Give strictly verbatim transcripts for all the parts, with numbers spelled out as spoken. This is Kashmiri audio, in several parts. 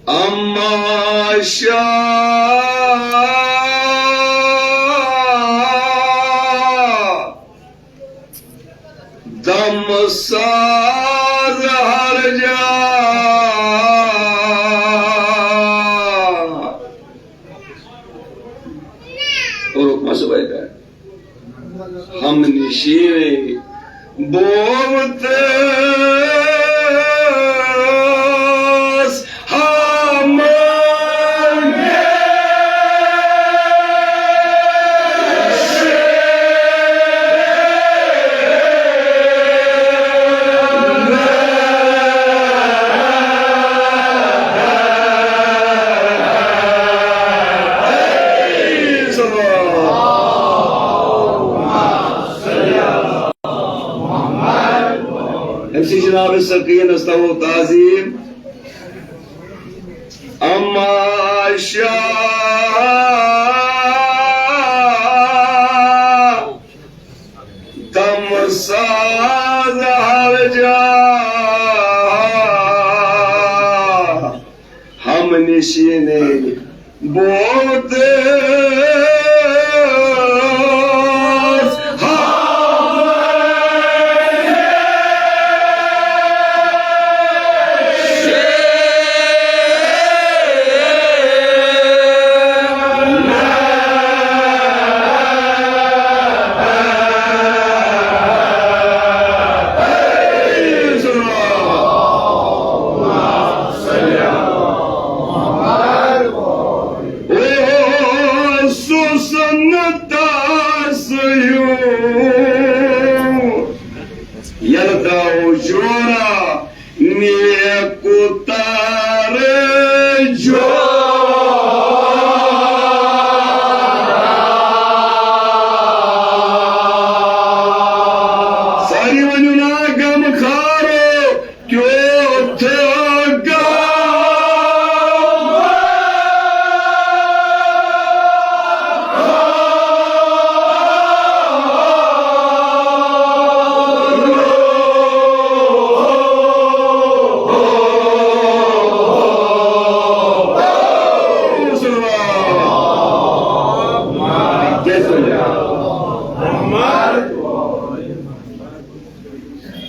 اما شاہ دم ساز ہر جا۔ اور حکمہ صبح کا ہم نشین بوتس ہم أمۍ سٕنٛدِ جناب سکینس تھاوو تعظیم۔ اما شاہ دم ساز ہر جا ہم نشین بوتس ہم اوس نہٕ تس ہیوٗ ییٚلہِ داو جورا نیکو تار جو۔ ساری ؤنِو نا غم خارو کیُتھ غم۔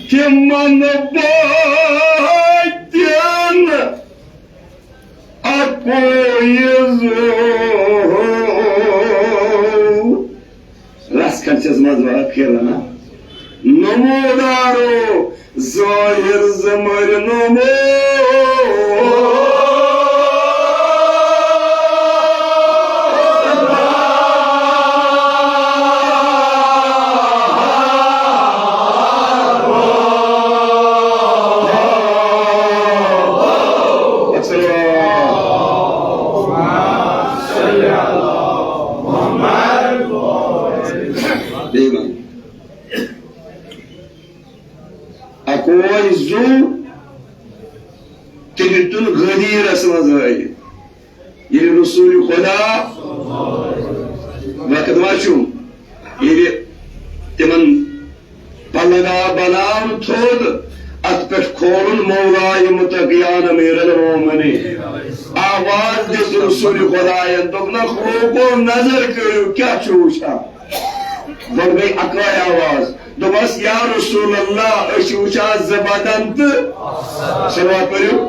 تِمن بٲتٮ۪ن اَکُے زُو۔ رَژھ کھنٛڈ چھَس منٛز وَنان پھیران نا۔ نمودارو ظٲہِر زٕ مٔرۍ نمو۔ بیٚیہِ وَن۔ اَکوے زُو تہِ دیُتُن غدیٖرَس منٛز ہٲوِتھ۔ ییٚلہِ رسول خدا وقت ما چھُ، ییٚلہِ تِمن پلگا بناوُن تھوٚد، اَتھ پٮ۪ٹھ کھولُن مولایہِ متقیان امیر المومنین۔ آواز دِژ رسول خدایَن، دوٚپنَکھ، "لوٗکو، نظر کٔرِو، کیٛاہ چھُو وٕچھان؟" گۄڈٕ گٔے اَکٲے آواز، دوٚپمَس، "یا رسول اللہ، أسۍ چھِ وٕچھان زٕ بدن تہٕ"، صلوات پٔرِو۔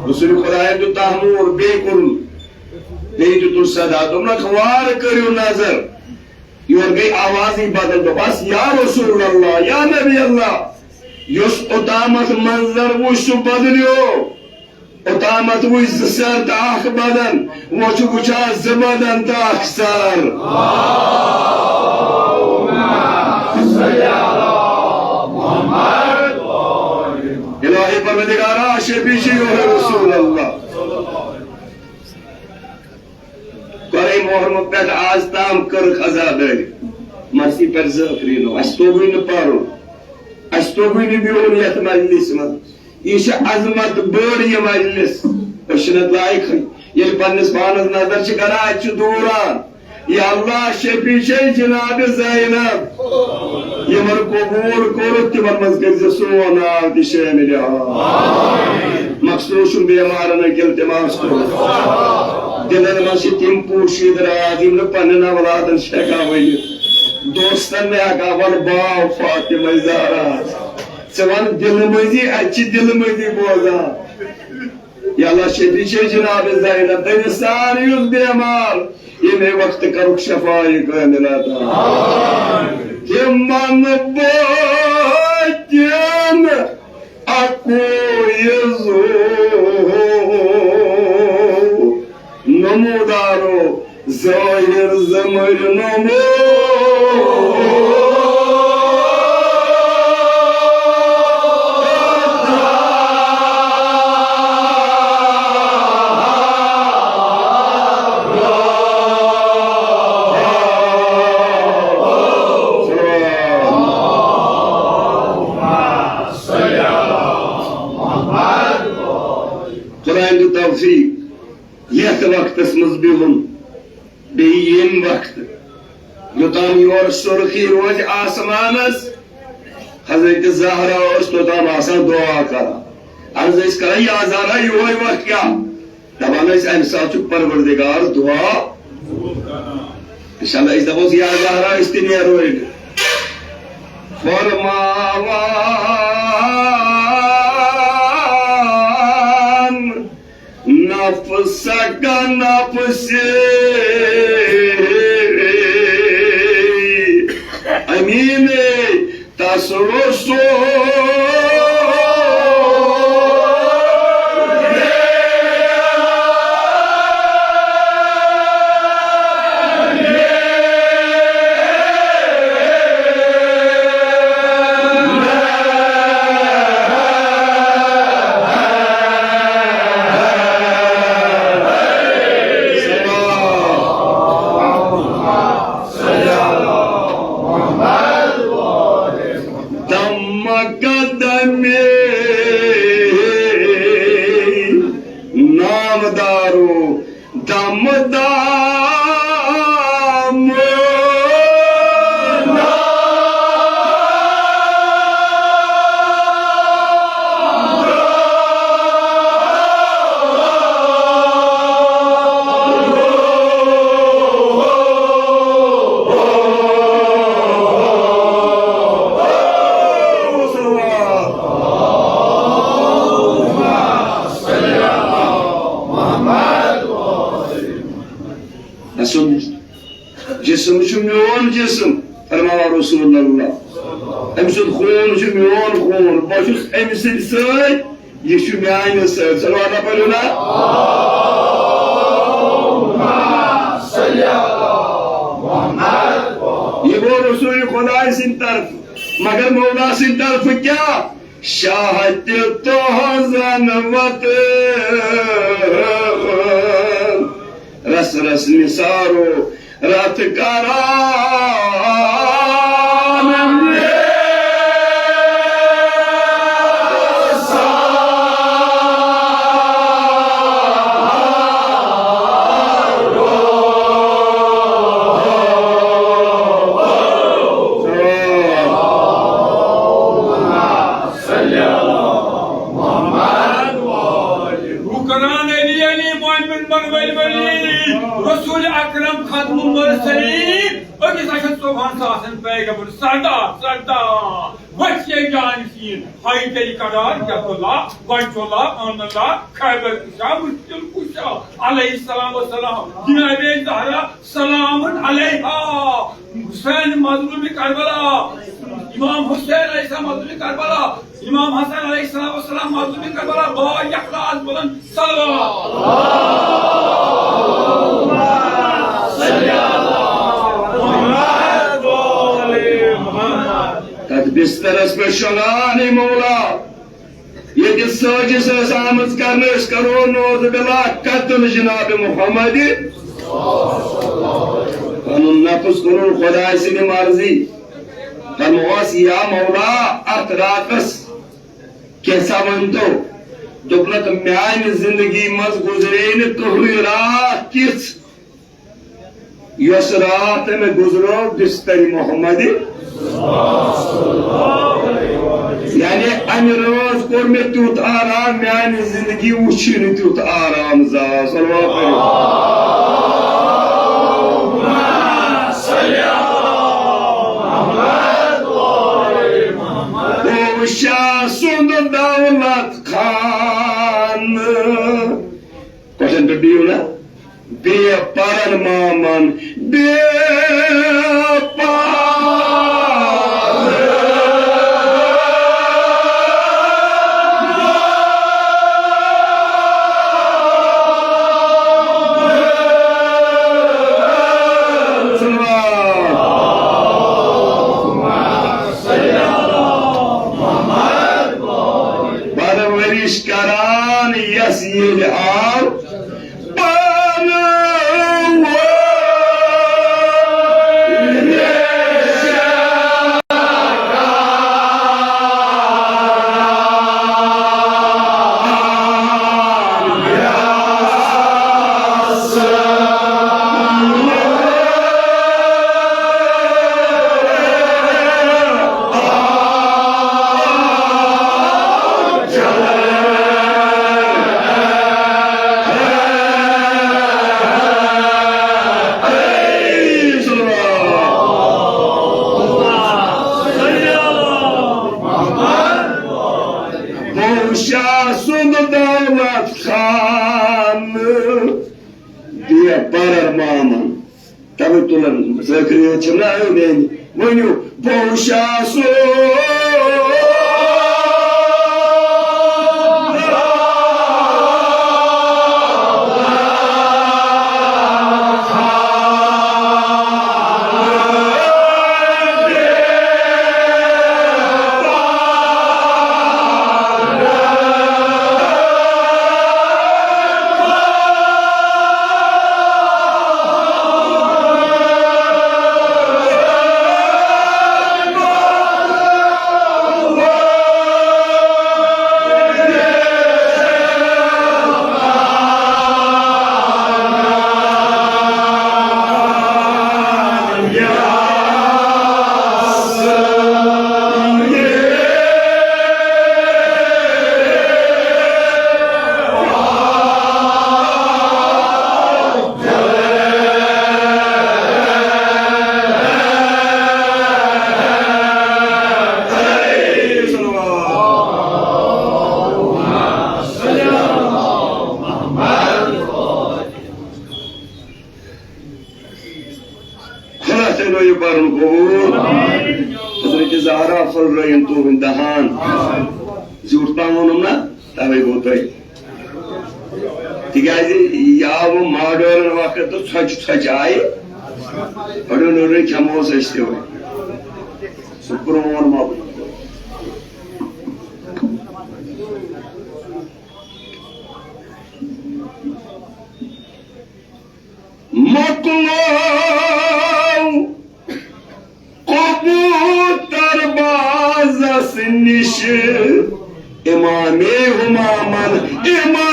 رسول خدایَن دیُت تحمور، بیٚیہِ کوٚرُن، بیٚیہِ دیُتُن صدا، دوٚپنَکھ، "وارٕ کٔرِو نظر۔" یورٕ گٔے آوازٕے بدل، دوٚپہَس، "یا رسول اللہ، یا نبی اللہ، یُس اوٚتامَتھ منظر وُچھ، سُہ بدلیو۔ اوٚتامَتھ وُچھ زٕ سَر تہٕ اَکھ بدن، وۄنۍ چھُ وُچھان زٕ بدن تہٕ اَکھ سَر۔" الٰہِ پروردگارا، شفیع چھُ یورٕ رسول اللہ۔ قرے محرم پٮ۪ٹھ آز تام کٔرٕکھ عزادٲری۔ مرثی پٮ۪ٹھ زٕ ٲخری نوٚو۔ اَسہِ توٚگُے نہٕ پَرُن۔ اَسہِ توٚگُے نہٕ بِہُن یَتھ مجلسہِ منٛز۔ یہِ چھِ عظمت بٔڑ یہِ مجلس۔ أسۍ چھِنہٕ اَتھ لایق۔ ییٚلہِ پننِس پانس نظر چھِ کران، اتہِ چھُ دوران، یا اللہ، شفیع چھے جناب زینب۔ یِمن قبول کوٚرُتھ، تِمن منٛز کٔرۍ زِ سون ناو تہِ شٲمِل۔ مخصوص چھُم بیمارن ہُنٛد التماس کوٚرمُت۔ دِلن منٛز چھِ تِم پوشیدٕ راز، یِم نہٕ پننٮ۪ن اولادن چھِ ہٮ۪کان ؤنِتھ۔ دوستن نہٕ ہٮ۪کان، وَن باو فاطمہ زہرا۔ ژٕ وَن دِلہٕ مٔنٛزی، اَتہِ چھِ دِلہٕ مٔنٛزی بوزان۔ یا اللہ، شفیع چھے جناب زینب، تٔمِس سان یُس بیمار، ییٚمے وقتہٕ کرُکھ شفایہِ کاملہ عطا۔ تِمن بٲتِن اکویزو نمودارو ظاہر زمر نمو۔ قرآن دیُت توفیق یتھ وقتس منٛز بِہُن، بیٚیہِ ییٚمہِ وقتہٕ، یوٚتام یورٕ سُرخی روزِ آسمانس، حضرت زہرا ٲس توٚتام آسان دعا کران۔ عرض ٲسۍ کران، یا زہرا، یِہوٚے وقت کیٛاہ؟ دپان ٲسۍ، امہِ ساتہٕ چھُ پروردگار دعا۔ انشاءاللہ أسۍ دپوس، یا زہرا، أسۍ تہِ نیرو ییٚتہِ۔ فرماوان، نفسک نفسی، امین، تس رسول۔ دم قدم نامدارو، دم دام۔ تسُنٛد جسم چھُ میون جسم، فرماوان رسول اللہ۔ أمۍ سُنٛد خوٗن چھُ میون خوٗن، بہٕ چھُس أمۍ سٕنٛدۍ سۭتۍ، یہِ چھُ میانہِ سۭتۍ۔ صلوات پٔرِو نا۔ یہِ گوٚو رسول خداے سٕنٛدِ طرفہٕ، مگر مولا سٕنٛدِ طرفہٕ کیٛاہ؟ شاہ تہِ تُہنٛزن وتن رس رس نثارو رتھ کران۔ رکران علی علی مومن بن ولی ولی، رسول اکرم ختم المرسلین، أکِس لَچھَس ژۄوُہَن ساسَن پیغمبر سردار، سردار، وسیع جانشین، حیدر قرار، یت اللہ، وجہ اللہ، عون اللہ، خیبر کشا، مشکل کشا، علیہ السلام والسلام، جناب زہرا، سلام علیہا۔ حسین مظلوم کربلا، امام حسین علیہ السلام مظلوم کربلا، امام حسن علیہ السلام والسلام مظلوم کربلا، با اخلاص بلند صلوات۔ تتھ بسترس پٮ۪ٹھ شۄنٛگان اے مولا، ییٚتہِ سٲزِش ٲس آمٕژ کرنہٕ، أسۍ کرو نعوذ باللہ قتل جناب محمد۔ پنُن نفس کوٚرُن خداے سٕنٛدِ مرضی۔ فرموس، یا مولا، اتھ راتس کینٛژھا ؤنۍتو، دوٚپنکھ، میانہِ زندگی منٛز گُزرے نہٕ کٕہٕنۍ راتھ تِژھ، یۄس راتھ مےٚ گُزرٲو بستر محمد۔ یعنی، امہِ رٲژ کوٚر مےٚ تیُتھ آرام، میانہِ زندگی وٕچھی نہٕ تیُتھ آرام زانٛہہ۔ صلوات پٔرِو۔ بہٕ وٕچھا سُنٛد دولت خان۔ کۄٹھٮ۪ن پٮ۪ٹھ بِہِو نا۔ بے پرن مامن، بے پرن۔ بارٕ ؤرِش کران یَس ییٚلہِ آو پانہٕ ؤنۍ۔ بہٕ شاہ سُنٛد دولت خان، بے پرر مامن۔ توے تُلن ذٲکرِ یٲتۍ چھِم نا أنٛدۍ أنٛدۍ۔ ؤنِو، بہٕ شاہ سُنٛد۔ خدا تھٲینو یہِ پَرُن قبوٗل۔ حضرت زہرا پھٔلرٲیِن تُہُنٛد دَہان۔ زیوٗٹھ پَہَم ووٚنُم نا، تَوَے گوٚو تۄہہِ۔ تِکیٛازِ یہِ آو وۄنۍ ماڈٲرٕن وقت تہٕ ژھۄچہِ ژھۄچہِ آیہِ۔ أڑیو نٔرۍ کھٮ۪مو أسۍ تہِ وۄنۍ۔ سُہ پرٛون مۄکلیو۔ مۄکلو کبوتر بازس نِش امام ہمامن امام۔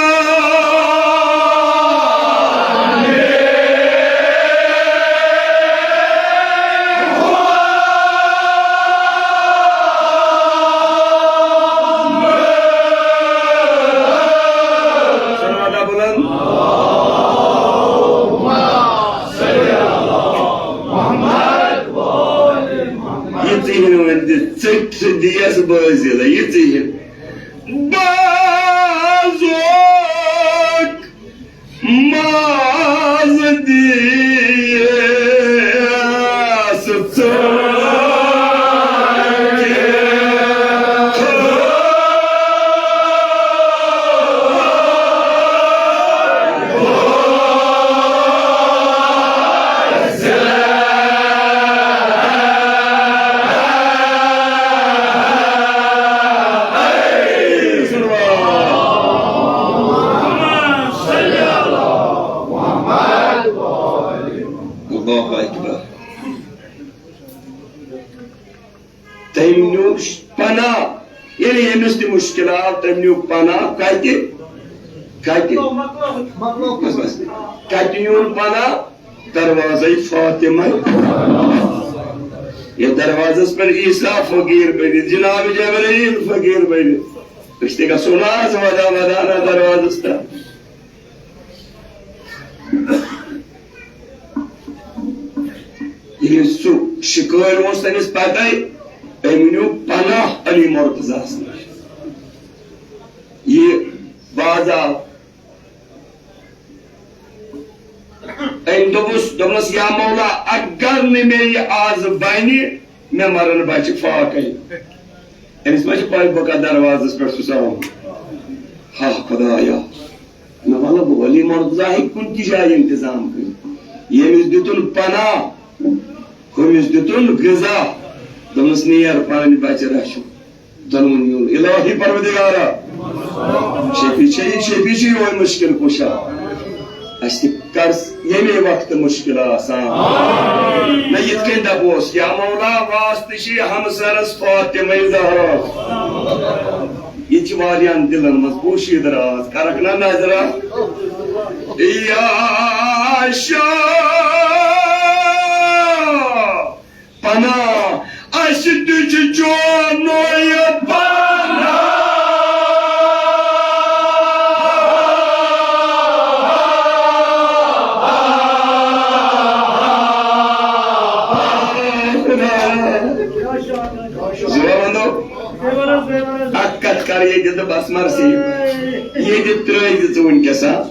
صلوات بلند۔ یِژٕے ہِن وۄنۍ دِ ژٔٹِتھ دِیَس بٲزِل، یِژٕے ہِن۔ بازُک ماز دِیَس ژٔٹِتھ۔ اللہ اکبر۔ تٔمۍ نیوٗ پناہ ییٚلہِ ییٚمِس تہِ مُشکِل آو، تٔمۍ نیوٗ پناہ کتہِ؟ کتہِ؟ بس، بس۔ کتہِ نیوٗن پناہ؟ دروازے فاطمہ۔ یتھ دروازس پٮ۪ٹھ عیسیٰ فقیٖر بٔنِتھ، جناب جبرائیل فقیٖر بٔنِتھ، أسۍ تہِ گژھو نہ آز ودان ودان اتھ دروازس تام۔ ییٚلہِ سُہ شِکٲرۍ اوس تٔمِس پَتَے، أمۍ نیوٗ پناہ علی مرتضیٰ ہَس نِش۔ یہِ باز آو۔ أمۍ دوٚپُس، دوٚپنَس، یا مولا، اگر نہٕ مےٚ یہِ آز بَنہِ، مےٚ مَرَن بَچہِ فاقَے۔ أمِس ما چھِ پَے بہٕ کَتھ دروازَس پٮ۪ٹھ چھُس آمُت؟ ہا خۄدایا۔ نہ مطلب، ولی مرتضیٰ ہیٚکہِ کُنہِ تہِ جایہِ انتظام کٔرِتھ۔ ییٚمِس دیُتُن پناہ، ہُمِس دیُتُن غذا، دوٚپنَس، نیر پنٕنۍ بچہِ رچھو۔ دۄنوٕنی یُن۔ الٰہی پروردگارا، شفیع چھے، شفیع چھُ یِہوٚے مُشکِل کُشا۔ اَسہِ تہِ کر ییٚمے وقتہٕ مُشکِل آسان۔ نہ یِتھ کٔنۍ دَپوس، یا مولا، واسطہٕ چھِ ہمسرس فاطمہ زہرا۔ یہِ تہِ چھِ واریاہن دِلن منٛز پوشیٖدٕ راز۔ کرکھ نا نظرا۔ یا شاہ پناہ، اَسہِ تہِ چھُ چونُے پناہ۔ زور وَنو۔ اکھ کتھ کر ییٚتہِ تہٕ بس مر ژٕ۔ ییٚتہِ ترٛٲوۍ زِ ژٕ وٕنکیٚس، ہا؟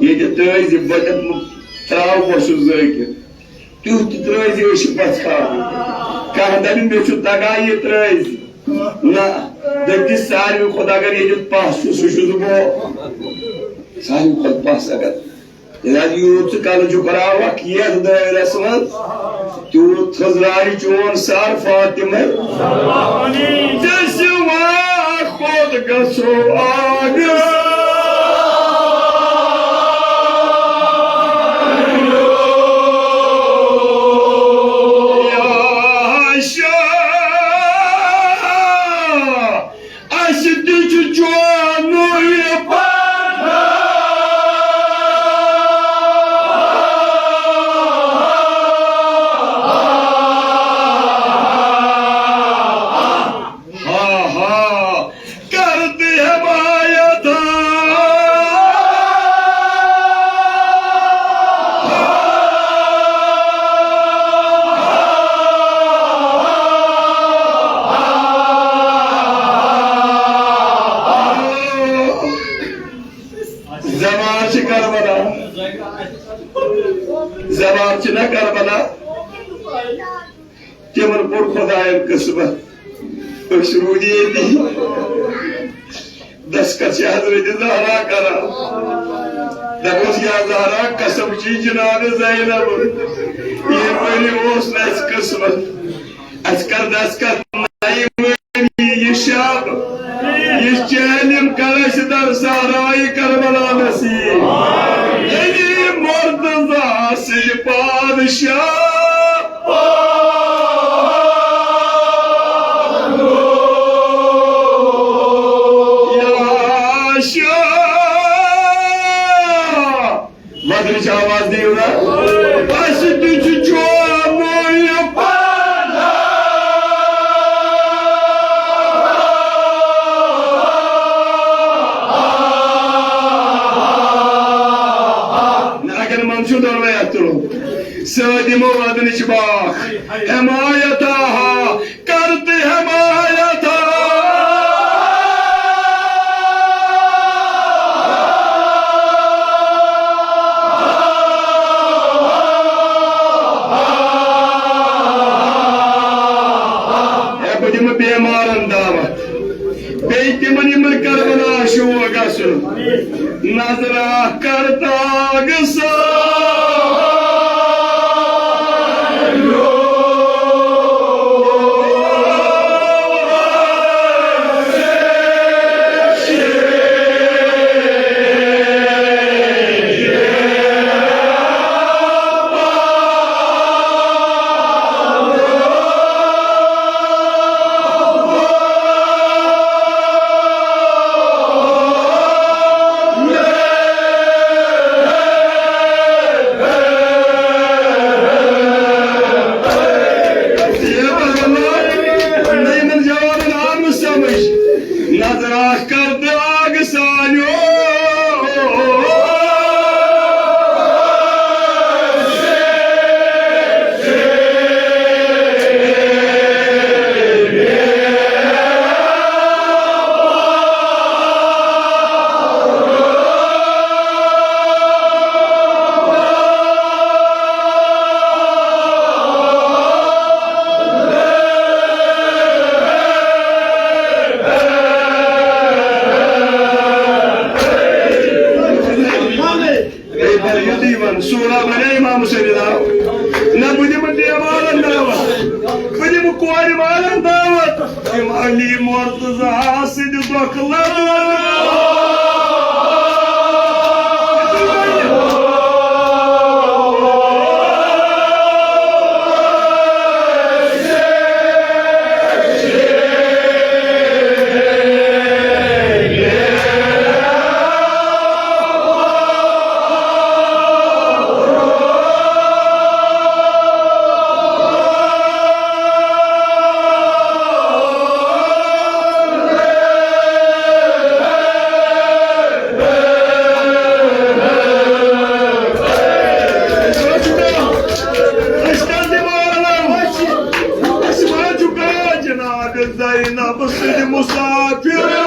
ییٚتہِ ترٛٲوۍ زِ بہٕ تہِ تراو بہٕ چھُس زٲکِتھ۔ تیُتھ تہِ ترٛٲوۍ زِ أسۍ چھِ پژھاوٕنۍ۔ کانٛہہ دپہِ مےٚ چھُ تگان یہِ ترٛٲوۍ زِ۔ نہ، دٔپۍ زِ ساروی کھۄتہٕ اگر ییٚتہِ پژھ چھُ سُہ چھُس بہٕ۔ ساروی کھۄتہٕ پژھ اگر۔ ییٚلہِ حظ یوٗت ژٕ کَلہٕ جُکراوَکھ یَتھ دٲیرَس منٛز، تیوٗت تھٔزراوِ چون سر فاطمہ۔ ژےٚ سِوا خۄد گژھو آگہٕ۔ یا شاہ۔ اَسہِ تہِ چھُ چونُے پناہ۔ ہا ہا، کر تہِ حمایت۔ زمار چھِ کربلا، زمار چھِ نہ کربلا۔ تِمن کوٚر خۄداین قٕسمت، أسۍ روٗدۍ ییٚتی۔ دستخط چھِ حضرت زہرا کران۔ دپوس، یا زہرا، قسم چھی جناب زینب، یہِ ؤری اوس نہٕ اَسہِ قٕسمت۔ اَسہِ کر دستخط نَیہِ ؤری یہِ شب، یہِ چہلم کر اَسہِ در صحرائے کربلا نصیب۔ علی مرتضیٰ سٕنٛدِ پادشاہ۔ یا شاہ۔ مدرٕچ آواز دِیِو نا۔ اَسہِ تہِ چھُ چومُے پناہ۔ نہ، اگر منٛز چھُ دۄنوَے اَتھٕ تُلُن۔ سۭتۍ دِمو ودنٕچ باکھ۔ حمایت آہا۔ کرتے حمایت۔ ہے، بہٕ دِمہٕ بیمارن دعوت۔ بیٚیہِ تِمن، یِمن کربلا شوق گژھُن۔ نظرا کرتاگ سا۔ اے امام حسین راو، نہ بہٕ دِمہٕ دیوارن دعوت، بہٕ دِمہٕ کورِ والن دعوت۔ تِم علی مرتضی سٕنٛدِ دۄکھٕ لَڑٲے۔ زینب سٕنٛدِ مسافر۔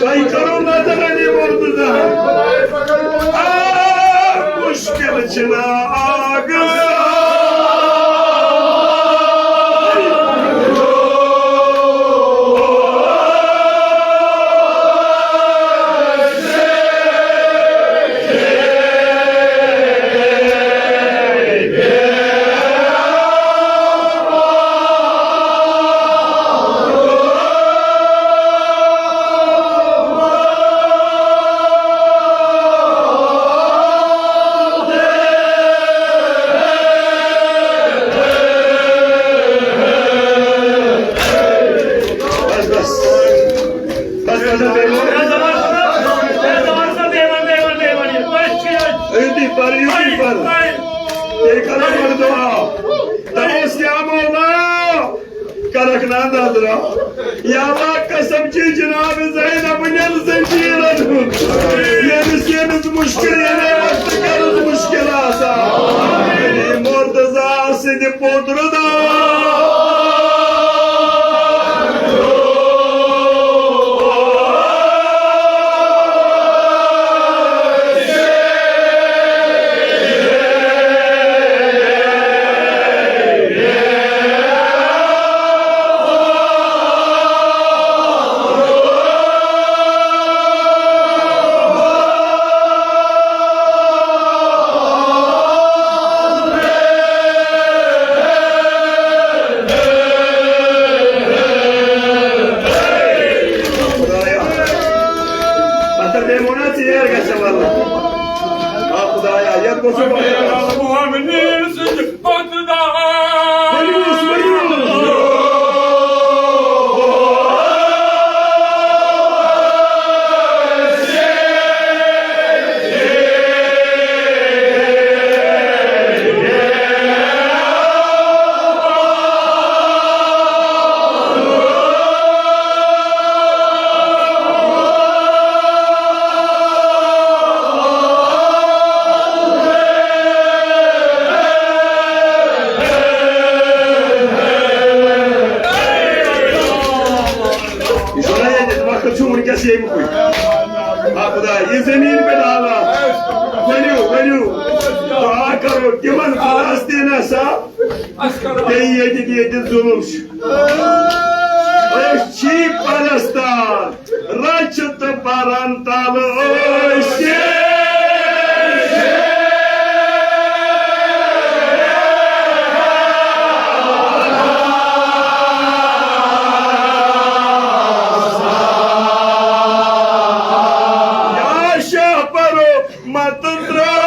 تۄہہِ کَرو نظر علی مرتضی۔ آ، مُشکِل چھِنہٕ آگہٕ۔ بس، بس۔ بس، بس، بس، بس۔ أتی پر، أتی پر۔ تیٚلہِ کرو گۄڈٕ دُعا۔ دَپوس، یا مولا، کرکھ نا نظرا۔ یا اللہ، قسم چی جناب زینب نٮ۪ن زنجیرن ہُنٛد۔ ییٚمِس، ییٚمِس مُشکِل، ییٚمہِ وقتہٕ کَرُس مُشکِل آسان۔ علی مرتضی سٕنٛدِ پوٚترٕ دار۔ خدایا، پتہٕ بیٚیہِ ووٚن اَتھ ژیر گژھِ وَلہٕ۔ آ خدایا، یَتھ گوٚژھ نہٕ وَلہٕ۔ ؤنِو، ؤنِو۔ یہِ چھُنہ ییٚتہِ وقت چھُ وٕنکیٚس ییٚمہِ کُے۔ آ خدایا، یہِ زٔمیٖن پٮ۪ٹھ آو۔ ؤنِو، ؤنِو۔ دُعا کرو تِمن فلسطیٖنس، آ، بیٚیہِ ییٚتہِ، ییٚتہِ ظُلُم چھُ۔ أسۍ چھی پرستار، رچھِ تہٕ پرن تل ٲسۍ۔ یا شاہ پرو مت ترٛاو۔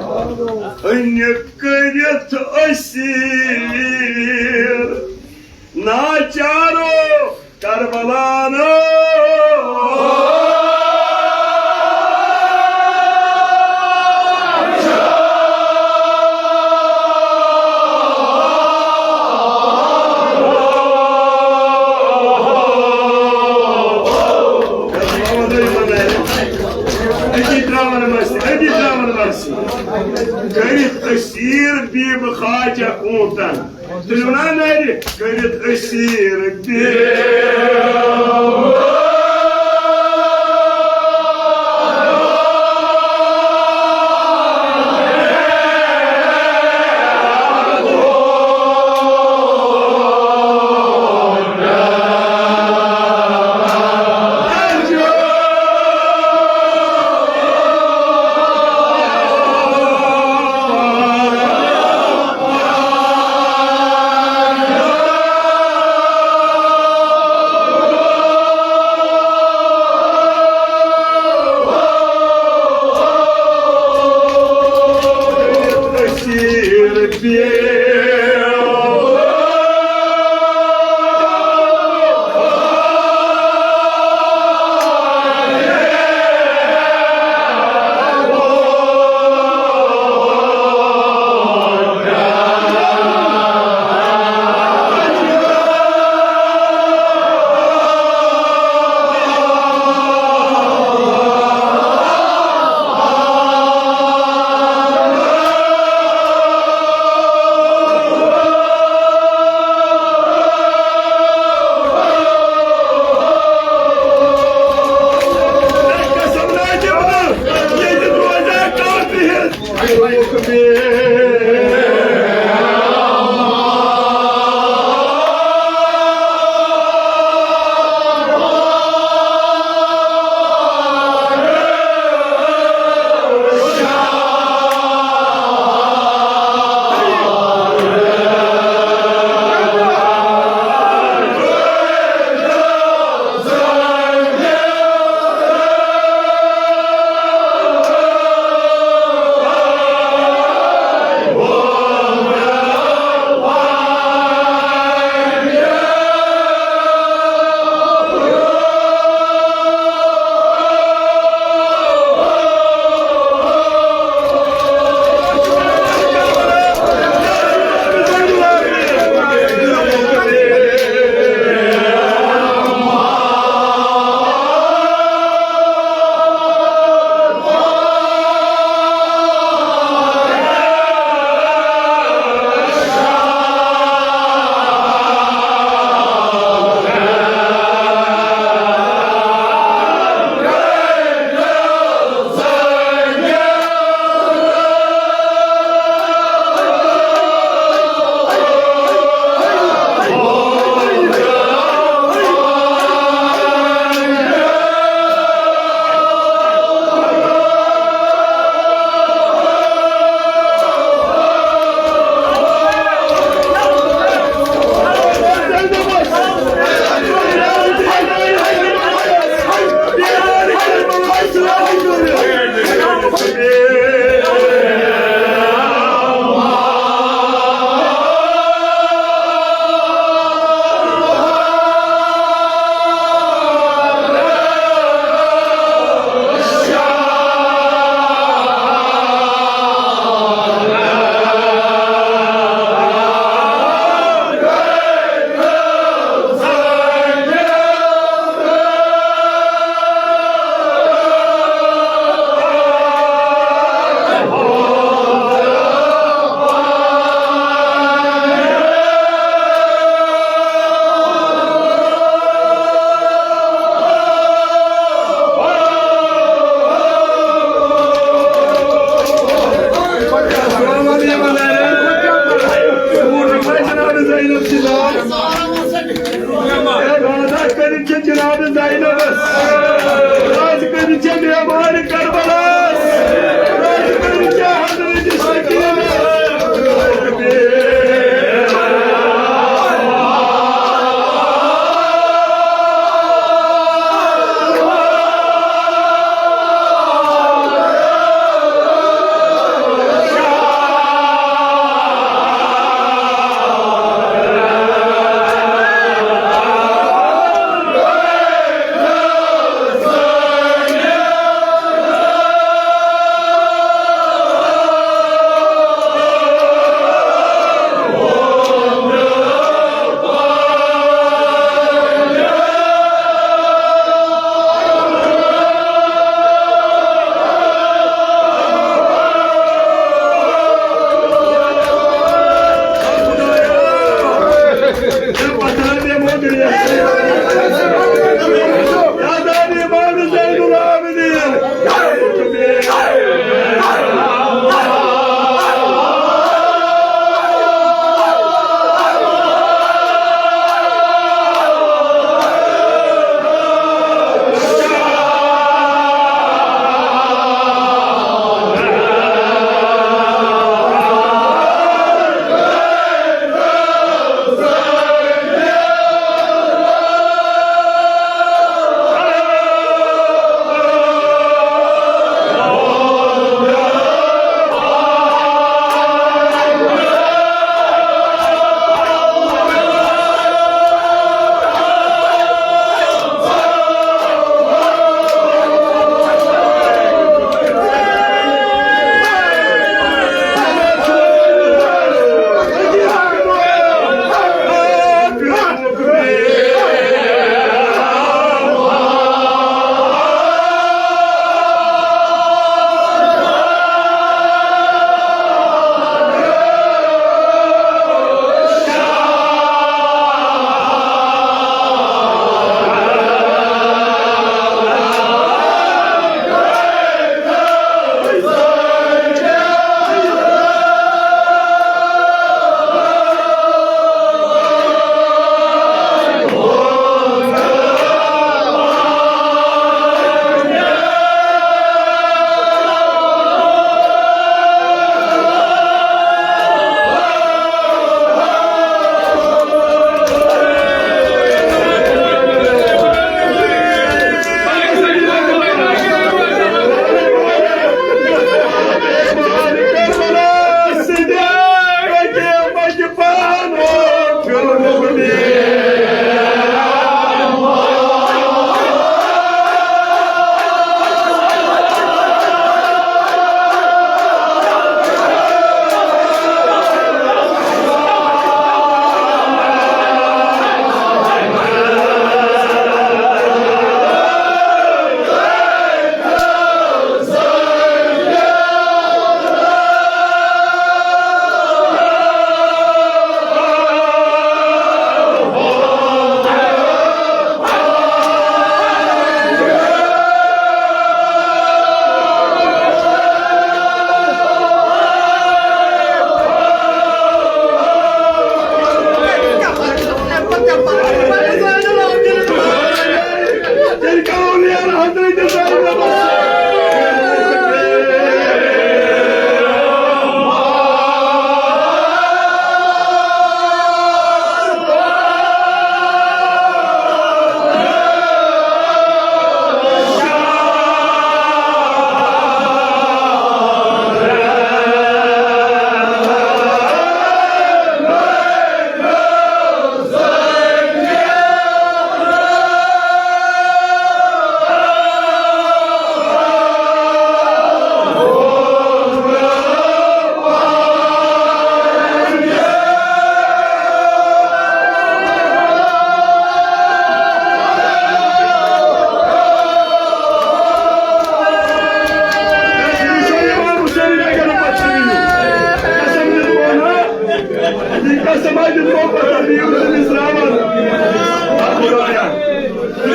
أنِکھ کٔرِتھ أسیٖر ناچارو کربلانو۔ أتی ترٛاوان مَسہِ، أتی ترٛاوان مَسہِ۔ کٔرِتھ أسیٖر بیٖبہٕ خاجہ قوٗنٛٹن۔ تُلِو نا نَرِ، کٔرِتھ أسیٖر بیٖبہٕ۔ راز کٔرِتھ چھِ جناب زینبس، راز کٔرِتھ چھِ بیمارِ کربلاہس، راز کٔرِتھ چھِ حضرت سکینہ۔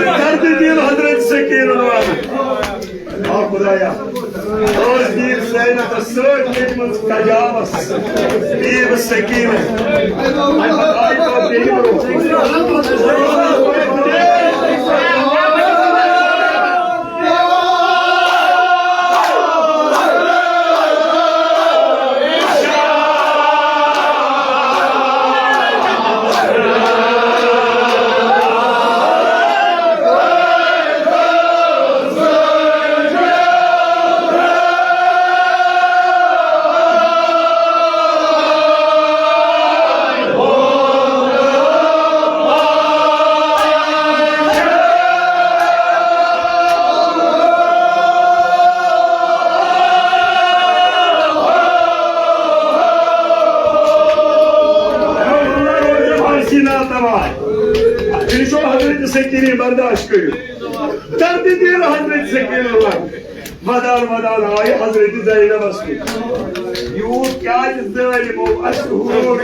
دردِ دِل حضرت سکیٖنُن وَنان۔ آ خدایا، ٲس دیٖن زینبس سۭتۍ ییٚتہِ منٛز کجاوس دیٖن سکیٖنہٕ۔ اَمہِ پتہٕ آیہِ پتہٕ بیٚیہِ برونٛہہ۔ پھٲنٛسی ناتوان۔ أمِس چھُ حضرت سکیٖنی برداشت کٔرِتھ۔ دردِ دِل حضرت سکیٖنہ لگ۔ ودان ودان آیہِ حضرت زینبس کُن۔ یوٗت کیٛازِ ظٲلمو اَسہِ ہوٗر؟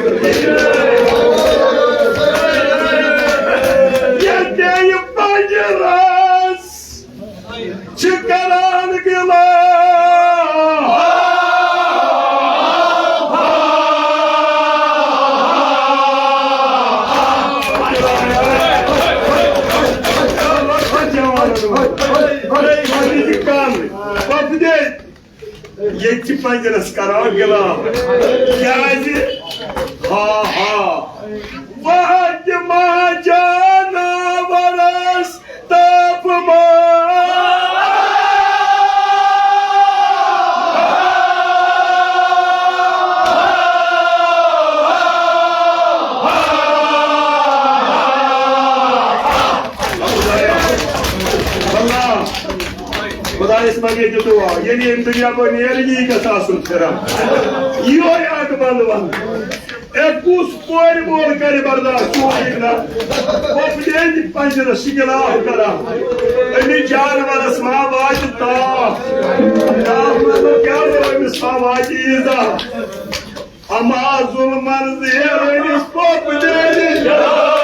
ییٚتہِ یہِ پنجرس چھِ کران گِلا۔ ییٚتہِ چھِ پنجرس کران گِلا۔ کیٛازِ؟ ہا ہا۔ وَہَتہِ ما جاناوَرَس تاپہٕ ما۔ اللہ، خدایس منٛگے تہِ دُعا، ییٚلہِ ییٚمہِ دُنیا بہٕ نیرٕ، یی گژھِ آسُن پھِران۔ یِہوٚے اکھ بنٛد وَنہٕ۔ اے کُس کورِ مول کرِ برداشت؟ چون اِقرار۔ وۄپدینہِ پنجرس شِکلاف کران۔ أمِس جانورس ما واتہِ تاپھ؟ تاپھ مطلب کیٛاہ گوٚو؟ أمِس ما واتہِ ایٖزا؟ اما ظُلمن زیر أمِس وۄپدینہِ۔